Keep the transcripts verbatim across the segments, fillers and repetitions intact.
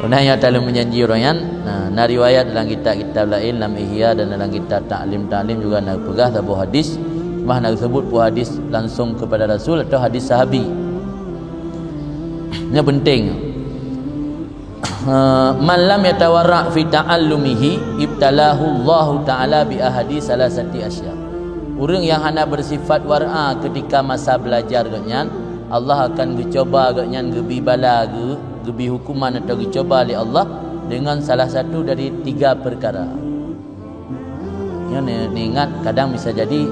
Nah, nyang taleuem meujanji ureuëng nyan, nah, na riwayat dalam kitab-kitab laén, lam Ihya dan dalam kitab Ta'lim-Ta'lim juga na peugah saboh hadis, mah na seubut peue hadis langsung kepada Rasul atau hadis sahabi. Nyoe penting. Eh, "Man lam yatawarra' fi ta'allumihi ibtalahu Allahu ta'ala bi ahadi salasati asya." Ureuëng nyang hana bersifat war'a ketika masa belajar gobnyan, Allah akan geucoba gobnyan, geubi bala, geu-, geubi hukuman atau geucoba lé Allah dengan salah satu dari tiga perkara. Nyoe ni, ni ingat, kadang bisa jadi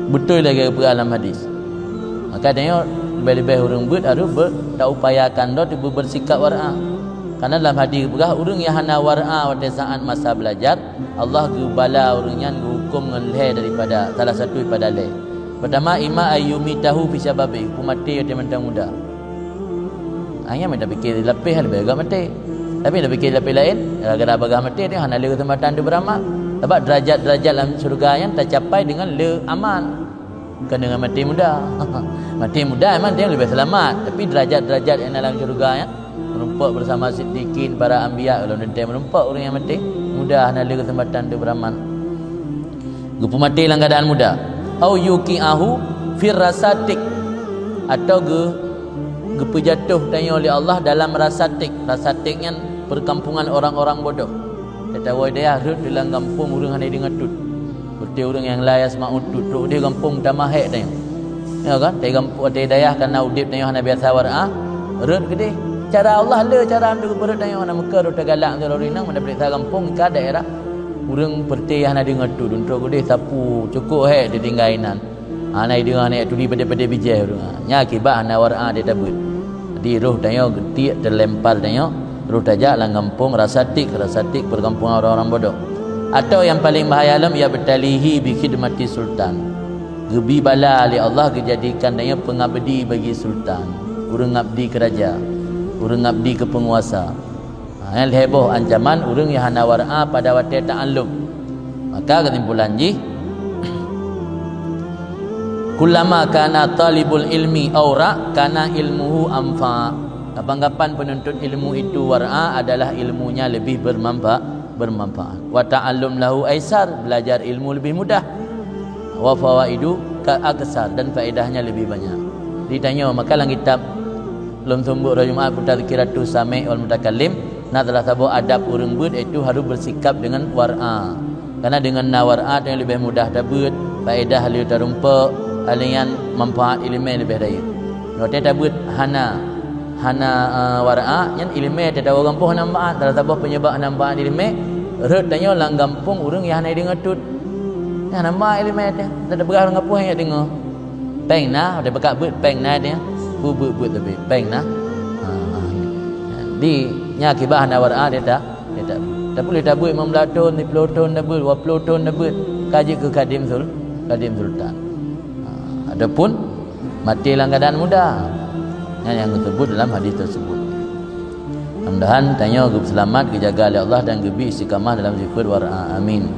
beutôi lagée geupeugah lam hadis. Maka tanyoe leubeh-leubeh ureuëng beuet harôh be-, taupayakan droe teuh beubersikap war'a. Karena lam hadis geupeugah, ureuëng nyang hana war'a watée saát masa belajar, Allah geubala ureuëng nyan, geuhuköm ngon lhée daripada salah satu daripada lhée. Pertama, "Imma ayyumitahu fi syababi," peumaté watée mantong muda. Hanya mita pikir lapéh leubeh gak maté. Tapi mita pikir lapéh laén, gara-gara bagaih maté, dia hana lé keuseumpatan untuk beuramal. Sabab derajat-derajat lam syurga nyan tacapai dengan le amal. Bukan dengan maté muda. Maté muda memang dia lebih selamat, tapi derajat-derajat yang dalam syurga nyan, merumpok bersama siddiqin, para anbiya, kalau nanti merumpok orang yang maté muda, hana lé keuseumpatan untuk beuramal. Geupeumaté lam keadaan muda. Au yuqi'ahu fir rasatik, atau geu-, geupeujatoh tanyoe lé Allah dalam rasatik. Rasatik nyan perkampungan orang-orang bodoh. Teutabui dayah rhot di lam gampông ureuëng hana deungoe tut. Beutôi ureuëng nyang la yasma'u tut, trok di gampông tamah hék tanyoe. Ya kan? Di gampông, di dayah kana udeb tanyoe hana biasa war'a, rhot keudeh. Cara Allah le cara untuk geupeurhot tanyoe, hana meukeureuh teugalak untuk lori nang, mana peuriksa gampông ka daerah ureuëng peureuté hana deungoe tut, trok keudeh sapu, cukôp hék ditinggai inan. Hana ideungoe, hana tuli padé-padé bijéh ureuëng. Nyan akibat hana war'a di tabeuet. Jadi roh tanyoe geutiek, teulempar tanyoe, roh tajak lam gampông rasatik, rasatik perkampungan orang-orang bodoh. Atau yang paling bahaya lom, yabtalihi bi khidmati sultan. Geubi bala lé Allah, geujadikan tanyoe peungabdi bagi sultan, ureuëng ngabdi keu raja, ureuëng ngabdi keu peunguasa. Ha, nyan lhée boh ancaman ureuëng nyang hana war'a pada watée ta'allum. Maka kesimpulan jih, "Kullama kana talibul ilmi aura, kana ilmuhu anfa." Kapan-kapan penuntut ilmu itu war'a, adalah ilmunya lebih bermanfa-, bermanfaat. "Wa ta'allum lahu aisar," belajar ilmu lebih mudah. "Wa fawaidu ka aksar," dan faedahnya lebih banyak. Ditanyoe, maka lam kitab lom sumbok Raja Jumaat, Tazkiratus Sami' wal Mutakallim, na salah saboh adab ureuëng beuet, yaitu harus bersikap dengan war'a. Karena dengan na war'a tanyoe leubeh mudah tabeuet, faedah lé tarumpok, alian manfaat ileumé leubeh rayeuk. Watée tabeuet hana, hana, eh, war'a, nyan ileumé teutabui gampông hana manfaat. Salah saboh penyebab hana manfaat ileumé, rhot tanyoe lam gampông ureuëng nyang hana deungoe tut. Nyan hana manfaat ileumé teuh. Tapeugah ureuëng gampông nyang deungoe. Péng na, watée peugah beuet péng na dia. Peue beuet-beuet tapi péng na. Ha, ha. Di nya akibat hana war'a dia ta, dia ta. Tapi lé tabeuet limong blaih thon, siplôh thon tabeuet, dua ploh thon tabeuet, ka jeuet keu khadim sul-, khadim sultan. Ha, adapun maté lam keadaan muda. Nyan nyang geuseubut dalam hadis tersebut. Mudah-mudahan tanyoe geuseulamat, geujaga lé Allah dan geubi istiqamah dalam sifat war'a. Amin.